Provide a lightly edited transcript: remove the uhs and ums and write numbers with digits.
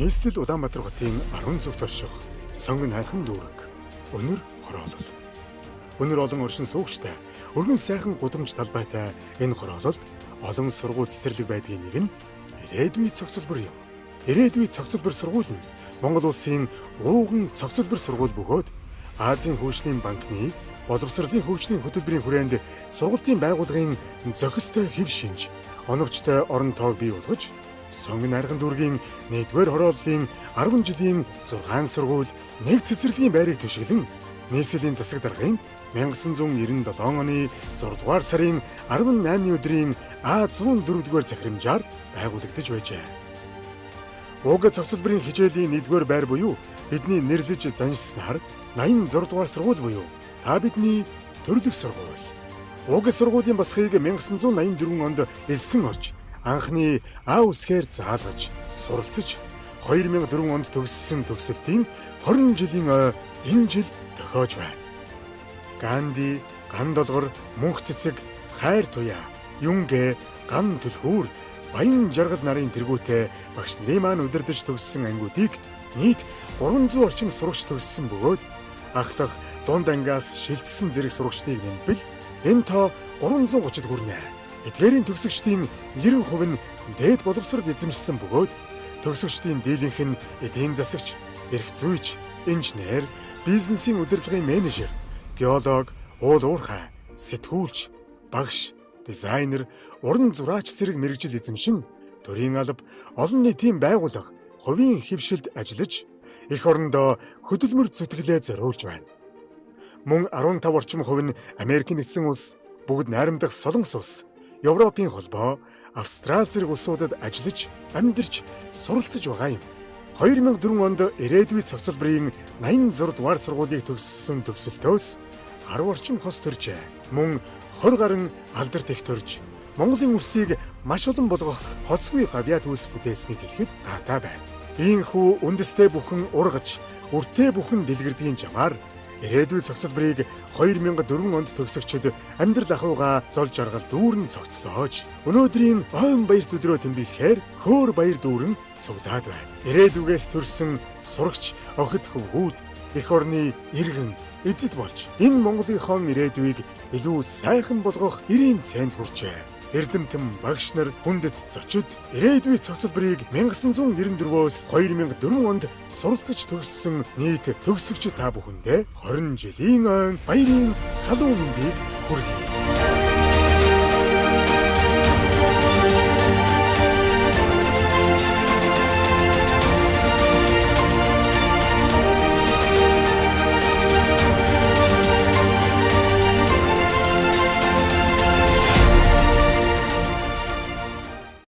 Нийслэл Улаанбаатар хотын 10 зүгт орших Сонгон хайрхан дүүрэг. Өнөр хороолол. Өнөр олон оршин суугчтай, өргөн сайхан гудамж талбайтай энэ хороололд олон сургууль цэцэрлэг байдгийн нэг нь Ирээдүй цогцлбор юм. Ирээдүй цогцлбор сургууль нь Монгол улсын ууган цогцлбор сургууль бөгөөд Азийн хөгжлийн банкны боловсролын хөгжлийн хөтөлбөрийн хүрээнд сургуулийн байгууллагын зохистой хэв шинж, оновчтой орон тоог бий болгож Сонгон найрхан дүүргийн 1-р хорооллын 10 жилийн 6 сургууль, нэг цэцэрлэгийн байрыг түшиглэн нийслэлийн засаг даргын 1997 оны 6 дугаар сарын 18-ны өдрийн А104-р захирамжаар байгуулагдаж байжээ. Уг цогцлборын хичээлийн 1-р байр буюу бидний нэрлэж заншсанаар 86 дугаар сургууль буюу та бидний төрлөх сургууль. Уг сургуулийн босхийг 1984 онд элсэн орж анхны А үсгээр заалгаж суралцаж 2004 онд төгссөн төгсөлтийн 20 жилийн ой энэ жил тохиож байна. Ганди, Ган долгор, Мөнх цэцэг, Хайр туяа, Юнгэ, Ган түлхүүр, Баян жаргал нарын тэргүүтээ багш нарын маань удирдах төгссөн ангиудыг нийт 300 орчим сурагч төгссөн бөгөөд ахлах дунд ангиас шилжсэн зэрэг сурагчдыг нэмбэл энэ тоо 330-д хүрнэ. Эдгээрийн төгсөгчдийн 90% нь дээд боловсрол эзэмшсэн бөгөөд төгсөгчдийн дийлэнх нь эдийн засагч, эрх зүйч, инженер, бизнесийн удирдлагын менежер, геолог, уул уурхай, сэтгүүлч, багш, дизайнер, уран зураач зэрэг мэргэжил эзэмшин төрийн алба, олон нийтийн байгууллага, хувийн хэвшилд ажиллаж эх орондоо хөдөлмөр зүтгэлээ зориулж байна. Мөн 15 орчим хувь нь Америкийн нэгдсэн улс, бүгд найрамдах Солонгос улс, Европын холбоо, Австрали зэрэг улсуудад ажиллаж, амьдарч, суралцж байгаа юм. 2004 онд Ирээдүй цогцлборын 86 дугаар сургуулийг төгссөн төгсөлтөөс 10 орчим хос төржээ. Мөн 20 гаруй алдарт их төрж Монголын үрсийг маш олон болгох хоцгүй гавьяа түүс бүтээснийг хэлэхэд таатай байна. Ийхүү үндэстэй бүхэн ургаж, үртээ бүхэн дэлгэрдгийн жамаар Ирээдүй цогцлборыг 2004 онд төгсөгчд амьдрал ахуйгаа зол жаргал дүүрэн цогцлоож өнөөдрийн ойн баярт өдрөө тэмдэглэхээр хөөр баяр дүүрэн цуглаад байна. Ирээдүгээс төрсэн сурагч охид хөвгүүд эх орны иргэн эзэд болж энэ Монголынхон ирээдүйг илүү сайхан болгох эрийн цайнд хүрчээ. Эрдэмтэн багш нар, хүндэт зочид ирээдүй цогцлборыг 1994-өөс 2004 онд суралцаж төгссөн нийт төгсөгч та бүхэндээ 20 жилийн ойн баярын халуун мэндийг хүргэе.